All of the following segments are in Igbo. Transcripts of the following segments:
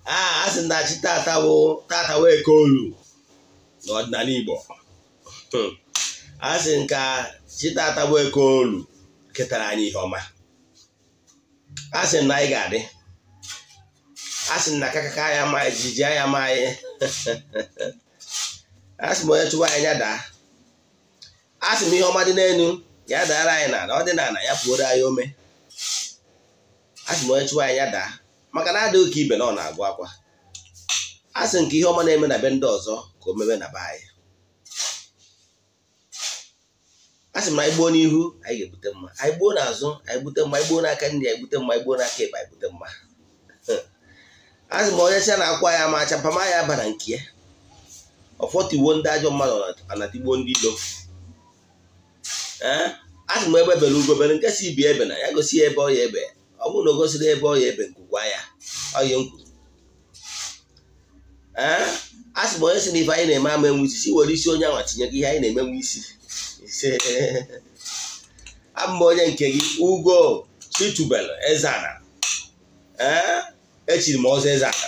A sị na chi tata bụ tata wee koolu n'ọdịnala Igbo. A sị nka chi tata bụ ekoolu ketara anyị ihe ọma. A sị na anyị ga-adị. A sị na kakaka ya ma jiji ya ma anyị. A sị m onye chụwa anyị ya daa. A sị m ihe ọma dị n'elu ya dara anyị n'ala, ọ dị n'ala ya pụoro anyị ome. A sị m onye chụwa anyị ya daa maka na adịghị ka ibe na ọ na-agụ akwa. A sị nke ihe ọma na-eme na be ndị ọzọ ka o mebe na be anyị. A sị m na anyị gbuo n'ihu anyị ga-ebute mma, anyị gbuo n'azụ anyị bute mma, anyị gbuo n'aka nri anyị bute mma, anyị gbuo n'aka ekpe anyị bute mma. A sị m onye sị na akwa ya ma acha mpama ya bara nke ya. Ọfọtiwo ndị ajọ mmadụ anatigbuo ndị ilo. A sị m ebe bere ugo bere nke si ibi ebe na ya gosi ya ebe ọ ya ebe. Ọ bụrụ na o gosiri ebe ọ ya ebe nkwukwa ya ọ ya nkwuru. A sị m onye si na ife anyị na-eme ama enwe isi si were isi onye anwa tinye gị ihe anyị na-emenwe isi. Abụ m onye nke gị Ugo Chitubelu Eze-Ana. Echiri m ọzọ Eze-Ana.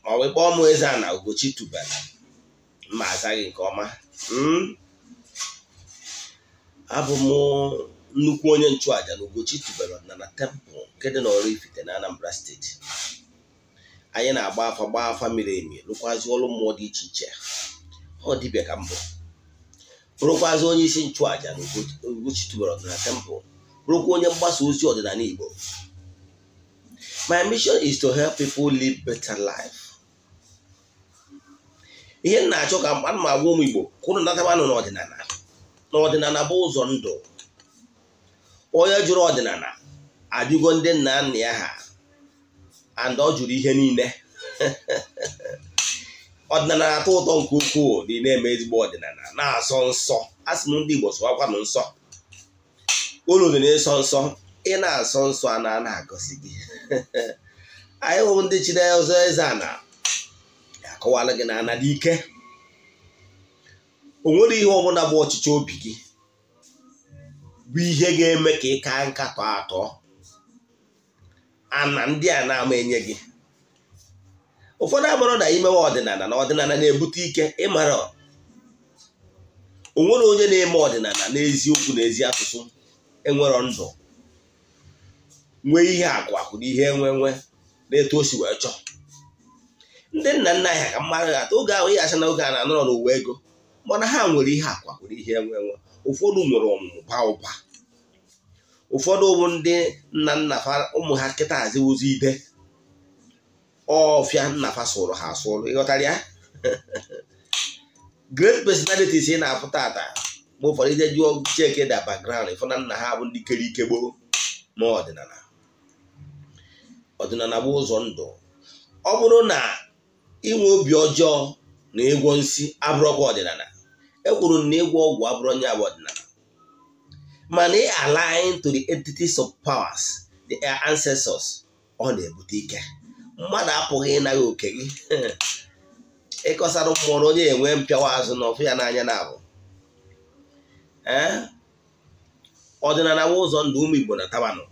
Ma wee kpọọ m Eze-Ana Ugochitubelu, mma aza gị nke ọma. Abụ m nnukwu onye nchụaja na Ugochitubelu Ọdịnala Temple nke dị n'Oraifite na Anambra steeti. Anyị na-agba afa gbaa afa miri emi, rụkwazi ọrụ mmụọ dị iche iche. Ọ dibịa ka mbụ, bụrụkwazị onye isi nchụaja na Ugochitubelu Ọdịnala Temple, bụrụkwa onye mgbasa ozi ọdịnala Igbo. My mission is to help people live better life. Ihe m na-achọ ka ana m agwa ụmụ Igbo kwụrụ natabanụ n'ọdịnala. N'ọdịnala bụ ụzọ ndụ. Onye jụrụ ọdịnala ajụgo ndị nna nna ya ha, and ọ jụrụ ihe niile. Ọdịnala na-atọ ụtọ nke ukwuu na ị na-eme ezigbo ọdịnala na-asọ nsọ. A sị m ndị Igbo sọwakwanụ nsọ. Uru dị na-ịsọ nsọ, ị na-asọ nsọ a na agọzi gị. Anyị hụrụ ndị chiri ọzọ Eze-Ana akọwala gị na ana dị ike. O nwere ihe ọbụla bụ ọchịchị obi gị bụ ihe ga-eme ka ị kaa nkatọ atọ ana ndị a na-ama enye gị. Ụfọdụ abụrụ na imewe ọdịnala na ọdịnala na-ebute ike. Ịmara o nwere onye na-eme ọdịnala n'eziokwu na ezi asụsụ enwero ndụ nwee ihe akụ akụ na ihe enwe enwe na-etu o si wee chọọ. Ndị nna nna anyị ka mmadụ ga-atụ oge ahụ ya asị na oge a na-anọrọ n'ụwa ego, mana ha nwere ihe akụ akụ na ihe enwe enwe. Ụfọdụ nwere ọmụmụ baa ụba, ụfọdụ bụ ndị nna nna fa ụmụ ha kịta azịwụzi ide ọfịa nna fa sụrụ ha asụrụ. Ịghọtara ya? Great personalities ị na-afụ tata mgbe ụfọdụ ije jụọ cheke da background ịfụ na nna ha bụ ndị kere ike gboo ma ọdịnala. Ọdịnala bụ ụzọ ndụ. Ọ bụrụ na inwe obi ọjọọ na ịgwọ nsị abụrụkwa ọdịnala, ekwuru na ịgwọ ọgwụ abụrụ onye abụ ọdịnala, mana ị align to the entities of powers, the ancestors, ọ na-ebute ike. Mmadụ apụghị ịnaghị oke gị. Ịkọsara mmụọ na onye enwe mpịawa azụ na ọfụ ya n'anya na abụ. Ọdịnala bụ ụzọ ndụ ụmụ Igbo na tabanụ.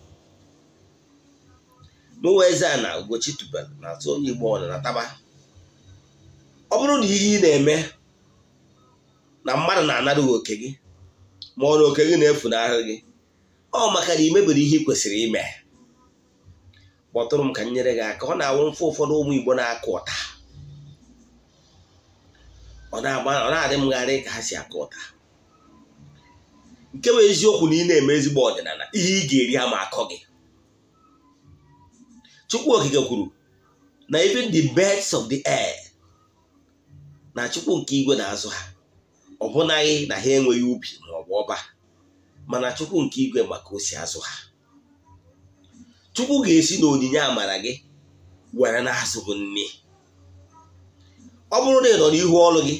Mụwa Eze-Ana Ugochitubelu na-atụ onye Igbo ọdịnala taba. Ọ bụrụ na ihe ị na-eme na mmadụ na-anara gị oke gị, ma ọ na oke gị na-efunahụ gị, ọ maka na ị mebiri ihe ị kwesịrị ime. Kpọtụrụ m ka m nyere gị aka. Ọ na-awụ mfe ụfọdụ ụmụ Igbo na-akụ ụta, ọ na-adị mgharị ka ha si akụ ụta. Nke bụ eziokwu na ị na-eme ezigbo ọdịnala, ihe ị ga-eri ama akọ gị. Chukwu Okike kwuru na even the birds of the air na Chukwu nke igwe na-azụ ha, ọ bụnaghị na ha enweghị ubi ma ọ bụ ọba, mana Chukwu nke igwe maka o si azụ ha. Chukwu ga-esi n'onyinye amara gị were na-azụ gị nri. Ọ bụrụ na ị nọ n'ihu ọrụ gị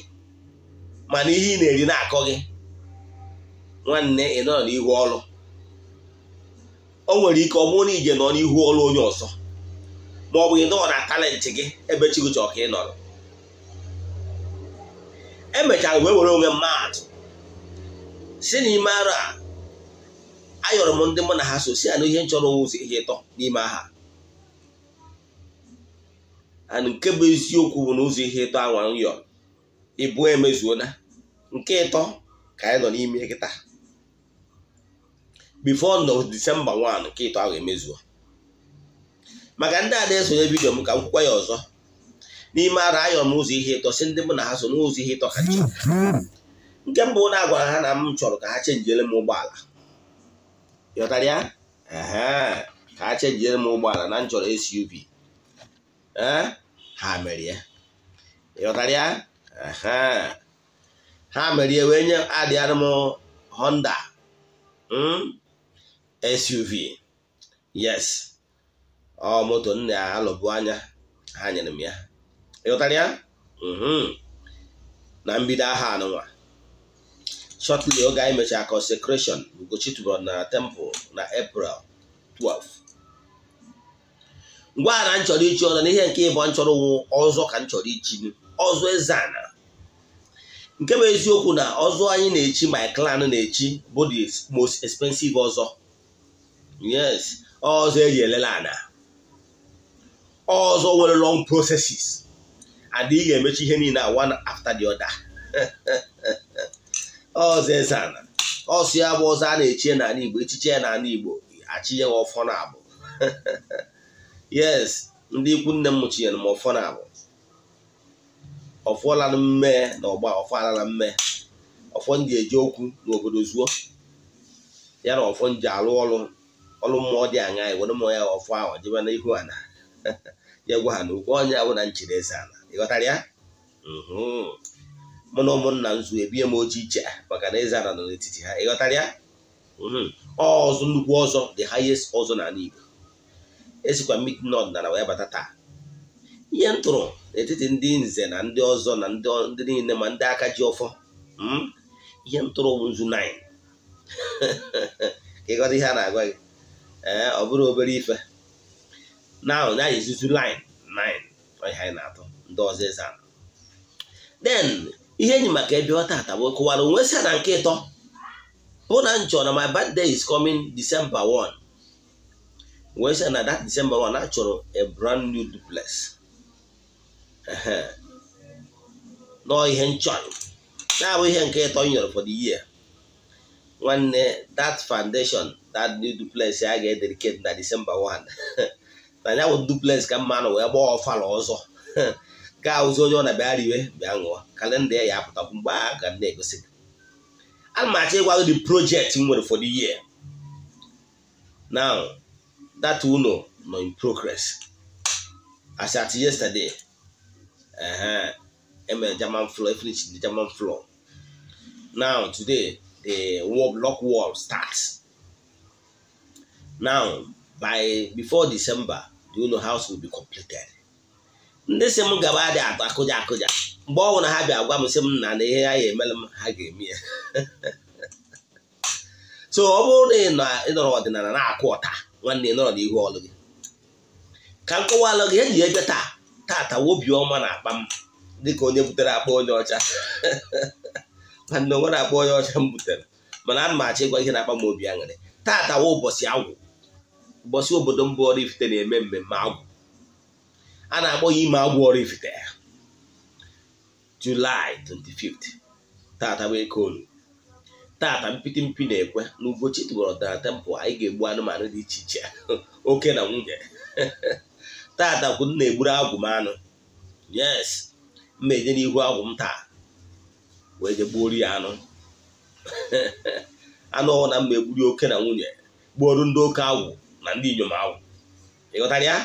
mana ihe ị na-eri na-akọ gị, nwanne, ị nọ n'ihu ọrụ. O nwere ike ọ bụrụ na ije nọ n'ihu ọrụ onye ọzọ, ma ọ bụ ị nọ na talent gị ebe chi gị chọrọ ka ị nọrọ. Emechara wee were onwe mmadụ si n'ime arọ a Ayọrọ m ndị mụ na ha so si anụ ihe nchọrọ ụzọ ihe ịtọ n'ime aha. And nke bụ eziokwu bụ na ụzọ ihe ịtọ anwa m yọrọ ịbụ emezuona. Nke ịtọ ka anyị nọ n'ime kịta. Before no December 1 nke ịtọ ahụ emezuo. Maka ndị a na-esonye vidiyo m ka m kwukwa ya ọzọ. N'ime ara ayọrọ m ụzọ ihe ịtọ si ndị mụ na ha so n'ụzọ ihe ịtọ ka nchọrọ. Nke mbụ na-agwara ha na m chọrọ ka ha chenjiere m ụgbọala. Ịghọtara ya? Ka ha chenjiere m ụgbọala na m chọrọ SUV. Ha mere ya. Ịghọtara ya? Ha mere ya wee nye adịara m Honda SUV. Yes. Ọ moto nna ya alọbụ anya ha nyere m ya. Ịghọtara ya? Na mbido aha anụnwa. Shortly oge anyị mechara consecration Ugochi tubelu na temple na April 12. Ngwa na m chọrọ ichi ọzọ na ihe nke ịbụ m chọrọ wụ ọzọ ka m chọrọ ichi ọzọ Eze-Ana. Nke bụ eziokwu na ọzọ anyị na-echi my clan na-echi bụ the most expensive ọzọ. Yes, ọzọ eji elele ana. Ọzọ nwere long processes and ị ga-emechi ihe niile one after the other. Ọzọ Eze-Ana. Ọsọ ya bụ ọzọ a na-echi n'ala Igbo, echiche ya n'ala Igbo achị ya ọfọ na abụ. Yes, ndị ikwu nne m chinyere m ọfọ na abụ. Ọfọla mme na ọgba ọfọ alala mme. Ọfọ ndị eji okwu n'obodo zuo. Ya na ọfọ nji alụ ọrụ ọrụ mmụọ dị aṅa ewere mmụọ ya ọfọ ahụ jebe n'ihu ana. Ya gwa ha na okwu onye ahụ na nchiri Eze-Ana. Ịghọtara ya? Mụ na ụmụnna nzu ebie m oche iche maka na Eze-Ana nọ n'etiti ha. Ịghọtara ya? Ọzọ nnukwu ọzọ, the highest ọzọ n'ala Igbo. Esikwa meeting ọdịnala wee bata taa. Ihe m tụrụ n'etiti ndị nze na ndị ọzọ na ndị niile ma ndị aka ji ọfọ. Ihe m tụrụ bụ nzu 9. Ka ịghọta ihe a na-agwa gị. Ee, ọ bụrụ obere ife. Now na ezuzu line 9 ọ ihe anyị na-atụ ndị ọzọ Eze-Ana. Then ihe enyi maka ebe ọ tata bụ kụwara onwe sị na nke ịtọ bụ na nchọ na my birthday is coming December 1. Wee sị na that December 1 a chọrọ a brand new duplex. Nọọ ihe nchọrọ na-abụ ihe nke ịtọ nyọrọ for the year. Nwanne, that foundation, that new duplex a ga-ededicate na December 1 na ya bụ duplex ka mma nọ wee gbaa ọfala ọzọ. Ka ụzọ onye ọ na-abịa riwe bịa ṅụọ kalenda ya apụtakwu mgbe a ga na-egosi gị. Ana m achọ ịgwa gị the project m nwere for the year. Now that uno nọ in progress as at yesterday. Emere German floor, finish the German floor. Now today the wall, block wall starts. Now by before December the uno house will be completed. Ndị sị m gaba adị atọ akụja akụja mgbe ọ bụla ha bịa gwa m sị m na na ihe ha ga-emere m ha ga-eme ya. So ọ bụrụ na ị nọrọ ọdịnala na-akụ ọta nwanne ị nọrọ n'ihu ọlụ gị ka m kọwalụ gị ihe ji ebe taa tata obiọma na-akpa m dịka onye butere akpa onye ọcha. Nwanne onwe na-akpa onye ọcha m butere mana ana m achọ ịgwa ihe na-akpa m obi aṅụrị. Tata wa ụbọchị agwụ, ụbọchị obodo mbụ Oraifite na-eme mmemme agwụ. A na-akpọ ya ime agwụ Oraifite July 25th. Tata bụ eke olu. Tata mpịtị mpi na-ekwe na Ugochi tubelu ọdịnala temple anyị ga-egbu anụmanụ dị iche iche oke na nwunye. Tata kwụ m na-egburu agwụ m anụ. Yes, m eje n'ihu agwụ m taa wee je gbuoro ya anụ. Anụ ọwụ na m egburi oke na nwunye gbuoro ndị oke agwụ na ndị inyom agwụ. Ịghọtara ya?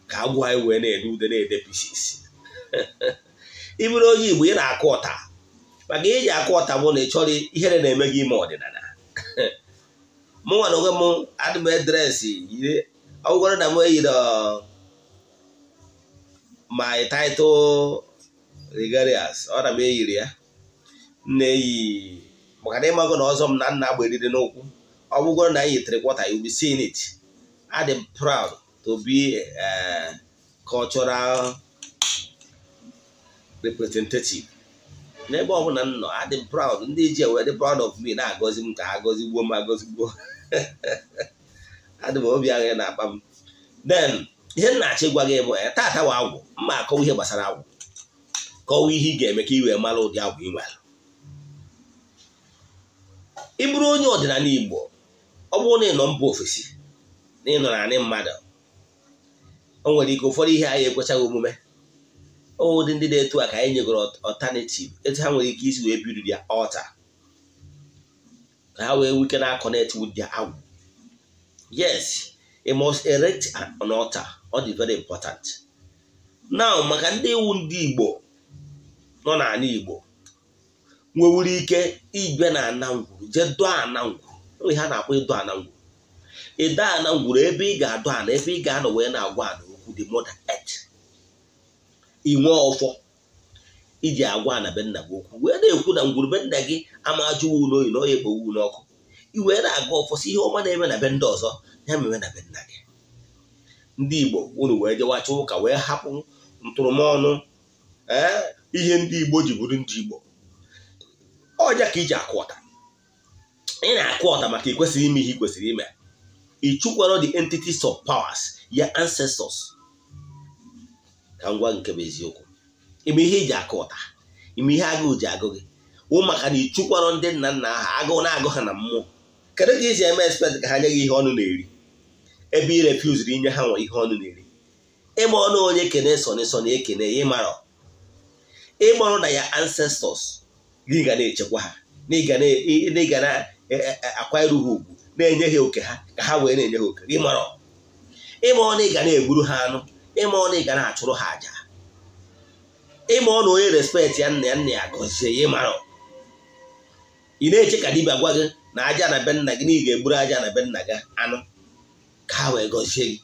Ka agwụ anyị wee na-ede ude na-ede pieces. Ị bụrụ onye Igbo ị na-akụ ọta maka iji akụ ọta bụ na ị chọrọ ihere na-eme gị ime ọdịnala. Mụ nwa na onwe m adị m edresị yiri ọgwụgwọrọ na m eyiri my title regalias ọ na m eyiri ya m na-eyi maka na ịmago na ọzọ m na nna agba eriri n'ụkwụ ọ bụgoro na anyị three quarter, you will be seeing it. I am proud to be a cultural representative. N'ebe ọbụla m nọ, adị m proud. Ndị ji ewe dị proud of me, na-agọzi m ka ha gọzigbuo m agọzigbuo. Adị m obi aghị na-akpa m. Then ihe m na-achọ ịgwa gị bụ tata wa agwụ. Mma akọwa ihe gbasara agwụ, kọwa ihe ị ga-eme ka ị wee mara ụdị agwụ ị nwere. Ị bụrụ onye ọdịnala Igbo, ọ bụrụ na ị nọ mba ofesi, na ị nọ n'anị mmadụ, o nwere ike ụfọdụ ihe anyị ekwechaghị omume. Ụdị ndị na-etu a ka anyị nyegoro alternative etu ha nwere ike isi wee build their altar ka ha wee wike na connect with their agwụ. Yes, you must erect an altar. Ọ dị very important. Now, maka ndị iwu ndị Igbo nọ n'ala Igbo nwewuru ike igwe na ana ngwuru, jee dọọ ana ngwuru. Onwe ha na-akpọ ịdọ ana ngwuru. Ịdọ ana ngwuru, ebe ị ga-adọ ana, ebe ị ga-anọ wee na-agwa ana okwu, the mother earth. Inwe ọfọ iji agwa ana be nna gị okwu, wee na-ekwu na ngwuru be nna gị ama ajụwa n'oyi na oyi ekpowu n'ọkụ. I wee na-aga ọfọ si ihe ọma na-eme na be ndị ọzọ ya mere na be nna gị. Ndị Igbo unu wee jewacha ụka wee hapụ ntụrụmọnụ ihe ndị Igbo ji bụrụ ndị Igbo. Ọja ka iji akụ ọta. Ị na-akụ ọta maka ị kwesịrị ime ihe ị kwesịrị ime. Ị chụkwara the entities of powers, ya ancestors. Ka m gwa nke bụ eziokwu, ime ihe iji akụ ọta, ime ihe agụụ ji agụ gị wụ maka na ị chụkwara ndị nna nna ha, agụụ na-agụ ha na mmụọ. Kedu ka isi eme expect ka ha nye gị ihe ọnụ na-eri ebe ị refusiri inye ha nwa ihe ọnụ na-eri? Ịma ọnụ onye kene sọnị sọnị ekene, ịmarọ ịmarụ na ya ancestors gị ga na-echekwa ha, na ị ga na-akwanyere ha ugwu, na-enye ha oke ha ka ha wee na-enye ha oke gị. Marọ ịma ọnụ ị ga na-egburu ha anụ, ịma ọnụ ị ga na-achụrụ ha àjà, ịma ọnụ onye respect ya nna ya, nna ya gọzie ya. Ịmarọ ị na-eche ka dibịa gwa gị na aja na be nna gị na ị ga-egburu aja na be nna gị anụ ka ha wee gọzie gị.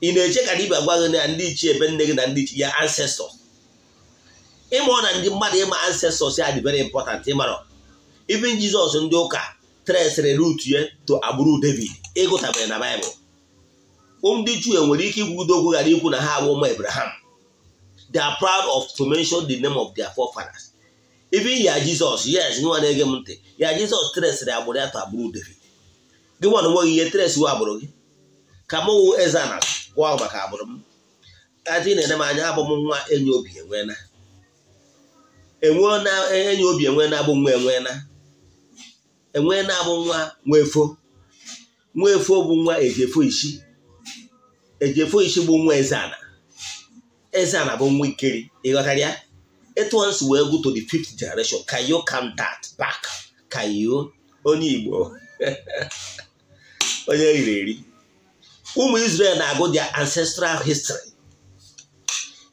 Ị na-eche ka dibịa gwa gị na ndị ichie ebe nne gị na ndị ichie ya ancestors. Ịma ọ na ndị mmadụ ịma ancestors ya dị very important. Ịmarọ even Jizọs ndị ụka tresịrị root ya to agbụrụ David, ịgụtabere na Baịbụl. Ndị Juu enwere ike ikwudo okwu ghara ikwu na ha abụ ụmụ Abraham. They are proud of to mention the name of their forefathers. Even ya Jizọs, yes, nwa na-ege m ntị, ya Jizọs tresịrị agbụrụ ya to agbụrụ David. Gị nwa na onweghị ihe tresiwo agbụrụ gị. Ka m wụ eze na gụọ maka agbụrụ m adị na-ene m anya, abụ m nwa enyi obi enwena enwe na enyi obi enwena, abụ nwa enwena enwena, abụ nwa nwefo. Nwefo bụ nwa ejefo isi. Ejefo isi bụ nwa Ezeana. Ezeana bụ nwa Ikeri. Ịghọtara ya? Etu once wee go to the fifth generation, can you count that back? Can you? Onye Igbo onye riri eri. Ụmụ Israel na-agụ their ancestral history.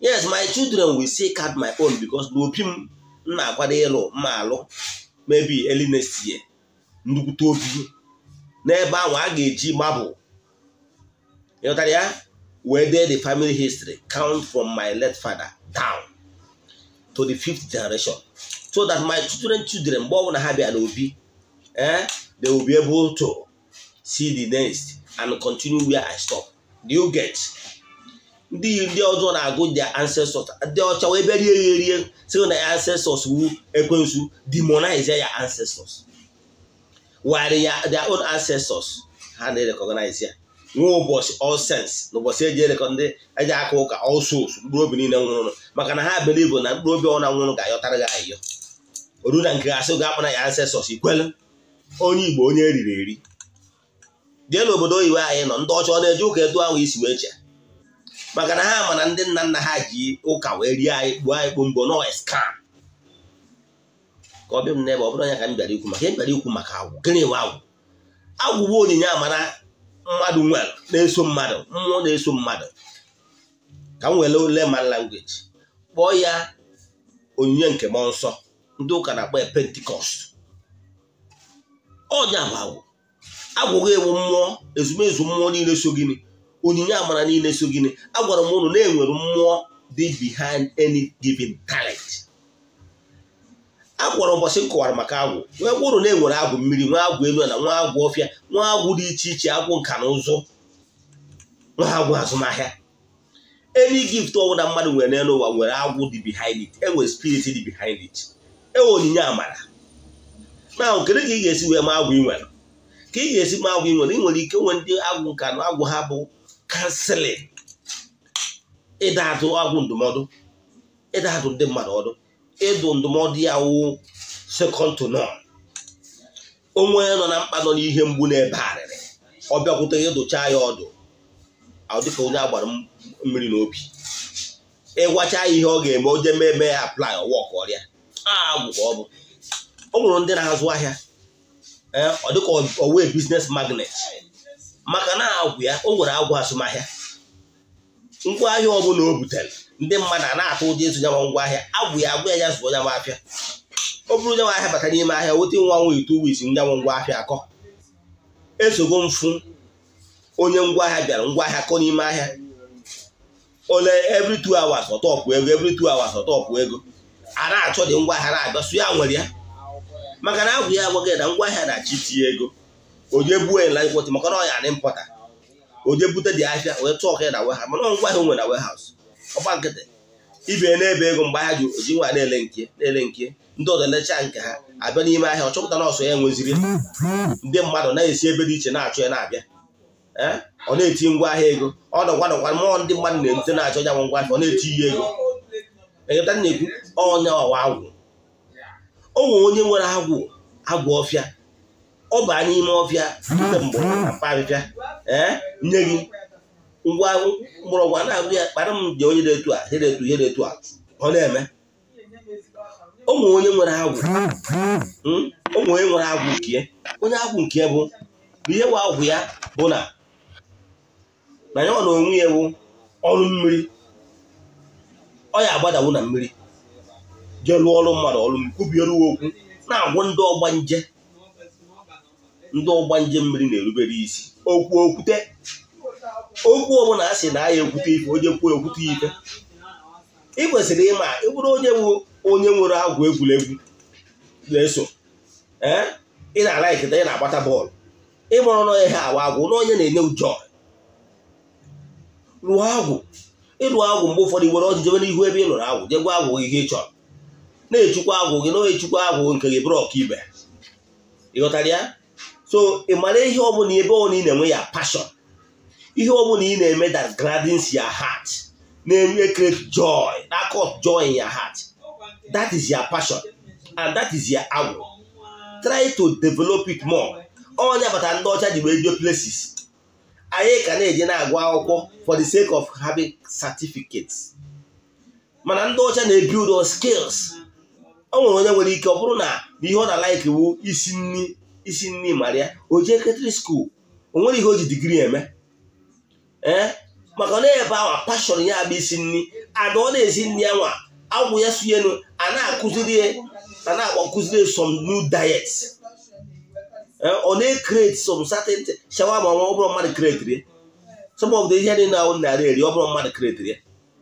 Yes, my children will seek out my own because n'obi m na-akwado ịlụ mma alụ maybe early next year, nnukwute obi n'ebe ahụ a ga-eji marble, ịghọtara ya, wee dee the family history, count from my late father down to the fifth generation, so that my children children, mgbe ọbụla ha bịa n'obi, they will be able to see the next and continue where I stop. Do you get? Ndị ọzọ na-agụ their ancestors. Ndị ọcha wee bịa rie ya erie, sị na ancestors wu ekwensu, demonize ya ancestors, while ya their own ancestors ha na-recognize ya. Nwa ụbọchị All Saints na ụbọchị eji erekọ ndị eji aka ụka All Souls, mkpụrụ obi niile nwụrụ, maka na ha believe na mkpụrụ obi ọna nwụrụ ga-ayọtara gị ayọ oru na nke asị ga-akpọ na ya ancestors. Ikwelu onye Igbo onye eriri eri jee n'obodo oyibo anyị nọ, ndị ọcha ọ na-eje ụka etu ahụ isi wee chee, maka na ha ma na ndị nna nna ha ji ụka wee rie anyị, kpuo anyị kpombo no scam. Ka ọ bịa m n'ebe ọ bụrụ anya ka m bịara ikwu maka ihe m bịara ikwu maka agwụ. Gịnị bụ agwụ? Agwụ bụ onyinye amara mmadụ nwere na-eso mmadụ, mmụọ na-eso mmadụ. Ka m were layman language kpọọ ya onyinye nke mmụọ nsọ. Ndị ụka na-akpọ ya Pentecost. Ọnya bụ agwụ. Agwụghị ewu mmụọ ezumezu, mmụọ niile so gịnị, onyinye amara niile so gịnị. Agwara m ụnụ na enwere mmụọ dị behind any given talent. A gwara ụbọchị m kọwara maka agwụ wee gwa ụnụ na enwere agwụ mmiri, nwa agwụ elu na nwa agwụ ọfịa, nwa agwụ dị iche iche, agwụ nka na ụzụ, nwa agwụ azụmahịa. Any gift ọbụla mmadụ nwere n'elu ụwa nwere agwụ dị behind it. Enwere spirit dị behind it. Ewe onyinye amara. Na kedu ka ị ga-esi wee ma agwụ ị nwere? Ka ị ga-esi ma agwụ ị nwere, ị nwere ike nwee ndị agwụ nka na agwụ ha bụ counseling, ịda atụ agwụ ndụmọdụ, ịda atụ ndị mmadụ ọdụ, ịdụ ndụmọdụ ya wụ second to none. Onwe nọ na mkpa, nọ n'ihe mgbu na-ebe arịrị, ọ bịakwute ịdụcha ya ọdụ, ọ dịka onye agbara mmiri n'obi. Ịgwacha ya ihe ọ ga-eme, o jee mee ya apply, ọwọk ọrịa agwụ ka ọ bụ. O nwere ndị na-azụ ahịa, ọ dịka owe business magnet, maka na agwụ ya, o nwere agwụ azụmahịa. Ngwaahịa ọbụla o butere, ndị mmadụ a na-atụ ụjọ ịzụ nyanwa ngwaahịa. Agwụ ya agwụ ya, ya zụọ nyanwa afịa. Ọ bụrụ nyanwa ahịa bata n'ime ahịa, weta nwa nwa 2 weeks, nyanwa ngwaahịa akọ. Esogo mfụ onye ngwaahịa bịara, ngwaahịa kọ n'ime ahịa ole, every 2 hours ọtọpụ ego, every 2 hours ọtọpụ ego. A na-achọ dị ngwaahịa na-abịa, sụ ya nwere ya, maka na agwụ ya agwaghị na ngwaahịa na-achị tinye ego. Oje buo ya nkwọtị, maka na ọ ya na importer, oje bute dị ahịa wee tụọ ọka ya na warehouse, mana ngwaahịa o nwere na warehouse, ọgba nkịtị ibe n'ebe ego. Mgbe ahịa ji oji nwa na-ele nke na-ele nke ndị ọzọ lechaa nke ha, abịa n'ime ahịa, ọ chọpụta na ọsọ ya nweziri, ndị mmadụ na-esi ebe dị iche na-achọ ya na-abịa. Ọ na-eti ngwaahịa ego, ọ nọkwa nọkwa mmụọ ndị mmadụ na-erute na-achọ ya ngwa ahịa, ọ na-eti ihe ego. Eketa na-ekwu ọnya ọwa agwụ. O nwere onye nwere agwụ, agwụ ọfịa. Ọ baa n'ime ọfịa bute mgbọrọgwụ na mkpa ahịhịa, ee, nye gị ngwa mgbọrọgwụ a na-agụ ya, kpara m dị onye dị etu a, ihe dị etu, ihe dị etu a, ọ na-eme. O nwere onye nwere agwụ, o nwere onye nwere agwụ nke onye agwụ nke bụ ihe bụ agwụ ya bụ na ya na onwe ya bụ ọrụ mmiri. Ọ ya agbadawo na mmiri jee lụọ ọrụ mmadụ, ọrụ kwubiere okwu, na-agwụ ndị ọgbanje. Ndị ọgbanje mmiri na-erubere isi okwu, okwute okwu ọbụla a sị na aya ekwute ife, onye kwuo ekwute ife. Ị kwesịrị ịma, ị bụrụ onye bụ onye nwere agwụ egwuregwu na-eso, ee, ị na-ala iketa, ị na-agbata bọọlụ, ịmụrụ na ihe awa agwụ na onye na-enye ụjọ rụọ agwụ. Ịrụ agwụ, mgbe ụfọdụ were ọjị jebe n'ihu ebe ị lụrụ agwụ, jee gwa agwụ gị ihe ị chọrọ, na-echukwa agwụ gị, na-echukwa agwụ nke gị bụrụ ọkaibe. Ị ghọtara ya? So ị mara ihe ọbụla, ebe ọbụla ị na-enwe ya passion, ihe ọbụla ị na-eme that gladdens your heart, na-eme create joy, that cause joy in your heart, that is your passion and that is your agwụ. Try to develop it more. Onye bata ndị ọcha ji wee jee places, anyị ka na-eje na-agụ akwụkwọ for the sake of having certificates, mana ndị ọcha na-ebuild on skills. O nwere onye nwere ike ọ bụrụ na ihe ọ na-like wu isi nri, isi nri mara ya, o jee catering school. O nwere ihe o ji degree eme, ee, maka na ebe ahụ passion ya bụ isi nri. Ada ọ na-esi nri anwa, agwụ ya sunyenu, a na-akụziri ya, a na-akụziri some new diets, ọ na-ecreate some certain shawarma. Ma ọ bụrụ mmadụ create some of the ihe dị na narị eri, ọ bụrụ mmadụ create ya,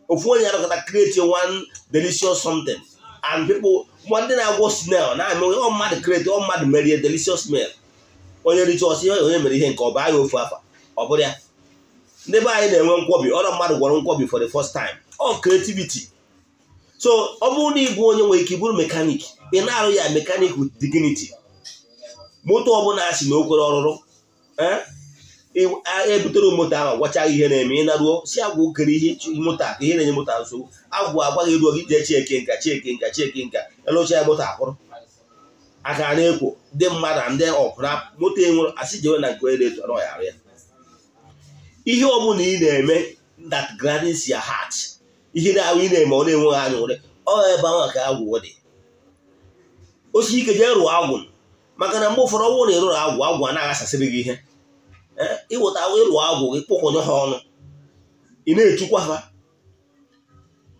ofu onye anọkọta create one delicious something and people, ndị na-agwọ snail na-eme, ọ mmadụ create, ọ mmadụ merie delicious smell. Onye richa ọsị ihe onye mere ihe nke ọ baa ya ofu afa, ọ bụrụ ya. Ndị be anyị na-enwe nkwọbi, ọrụ mmadụ gwọrọ nkwọbi for the first time, ọ creativity. So ọ bụrụ na ịbụ onye nwere ike ịbụrụ mechanic, ị na-arụ ya mechanic with dignity. Moto ọbụla a sị na o kwere ọrụrụ, ebutere moto ahụ, gwacha ihe na-eme, ị naruo si agwụ kere ihe moto a, ka ihe na-enye moto nsogbu. Agwụ agwaghị ruo gị, jee cheke nka, cheke nka, cheke nka, elụcha ya, moto akwụrụ aka na-ekwo ndị mmadụ na ndị ọpụra moto enwere, asị jewe na nke onye na-etu ọrụ ya arụ ya. Ihe ọbụla ị na-eme that gladdens your heart, ihe na-ahụ ị na-eme ọ na-enweghị anya ụrị, ọ ebe ahụ ka agwụ dị. Osi ike, jee rụọ agwụ, maka na mgbe ụfọdụ ọ bụrụ na ị rụrụ agwụ, agwụ a na-aghasasịrị gị ihe. Ịwụta ịlụ agwụ gị, kpụkọnye ha ọnụ, ị na-echukwa ha.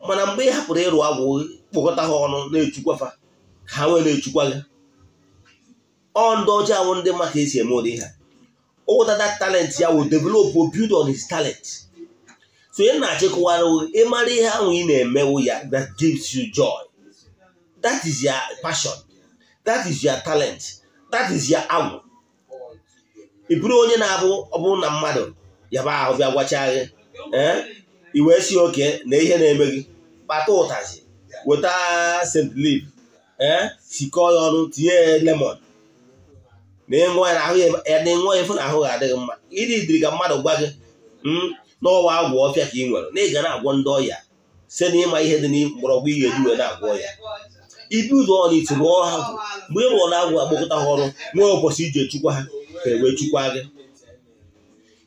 Mana mgbe ị hapụrụ ịrụ agwụ gị, kpụkọta ha ọnụ, na-echukwa fa, ka ha nwee na-echukwa gị. Ọ ndị ọcha awụ ndị mma ka esi eme ụdị ha. O weta that talent ya, will develop or build on his talent. So ị na-achịkọwara, ịmara ihe ahụ ị na-emewu ya that gives you joy, that is your passion, that is your talent, that is your agwụ. Ị bụrụ onye na-abụ, ọ bụrụ na mmadụ yaba ahụ bịa gwacha gị, ee, i wee si oke na ihe na-eme gị, kpata ụtazị, weta scent leaf. Ee, sikọọ ya ọnụ, tinye ya lemon na ịṅụọ ya, ahụ ya na ịṅụọ ya, ịfụ na ahụ ga-adịghị mma. Ịdị idiri ka mmadụ gwa gị n'ọwa agwụ ọfịa ka ị nwere, na ị ga na-agwọ ndị ọya site n'ịma ihe dị mgbọrọgwụ ị ga-eji wee na-agwọ ya. Ibi ụzọ ọ n'iti rụọ ha gwụ. Mgbe ị rụọ na agwụ, agbakọta ha ọrụ, nwee ụbọchị iji echukwa ha ka e wee chukwa gị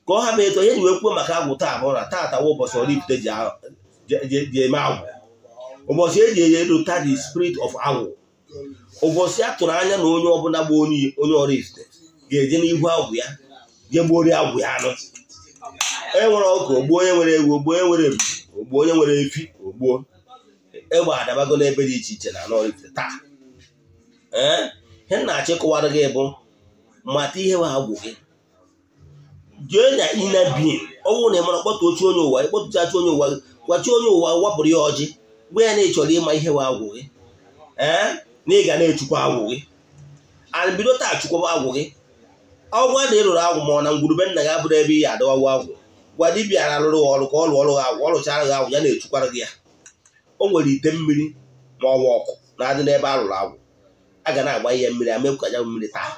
ka ọ ha ma eto ihe ji wee kwuo maka agwụ taa bụ na taata wụ ụbọchị Oraifite ji eme agwụ, ụbọchị eji erota the spirit of agwụ, ụbọchị a tụrụ anya na onye ọbụla bụ onye Oraifite ga-eje n'ihu agwụ ya jee gbuorie agwụ ya anụ. E nwere ọkụ ogbuo, onye nwere ewu ogbuo, onye nwere ebu ogbuo, onye nwere efi ogbuo. Egbe adabago n'ebe dị iche iche na Oraifite taa. Ee, ihe m na-achọ ịkọwara gị bụ mata ihe bụ agwụ gị. Jee na inner being. Ọ bụrụ na ị mara, kpọtụ ochi onye ụwa, ịkpọtụchachi onye ụwa gị, gwachi onye ụwa wapụrụ ya ọjị, gwa ya na ị chọrọ ịma ihe bụ agwụ gị. Ee, na ị ga na-echukwa agwụ gị. And bido taa chukwaba agwụ gị. Ọgwa na ị rụrụ agwụ ma ọ na ngwurube nna gị abụrụ ebe ị ya adọwawa agwụ, gwa dibịa na-arụrụ gị ọrụ ka ọ lụọ ọrụ gị agwụ, ọ rụchara gị agwụ, ya na-echukwara gị ya. O nwere ite mmiri ma ọ bụ ọkụ na-adị n'ebe a rụrụ agwụ, a ga na-agba ihe mmiri amekwu ka ya bụ mmiri taa.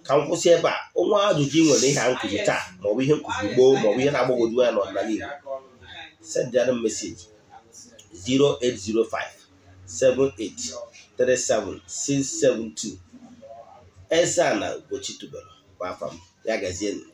Ka m kwụsị ebe a. Onwe ajụjụ ị nwere ihe a nkụzi taa, maọbụ ihe nkụzi gboo, maọbụ ihe na-agbagwoju anya n'ọdịnala Igbo, send m message 0805 78 37 672. Eze-Ana Ugochi tubelu bụ afa m. Ya gazienụ.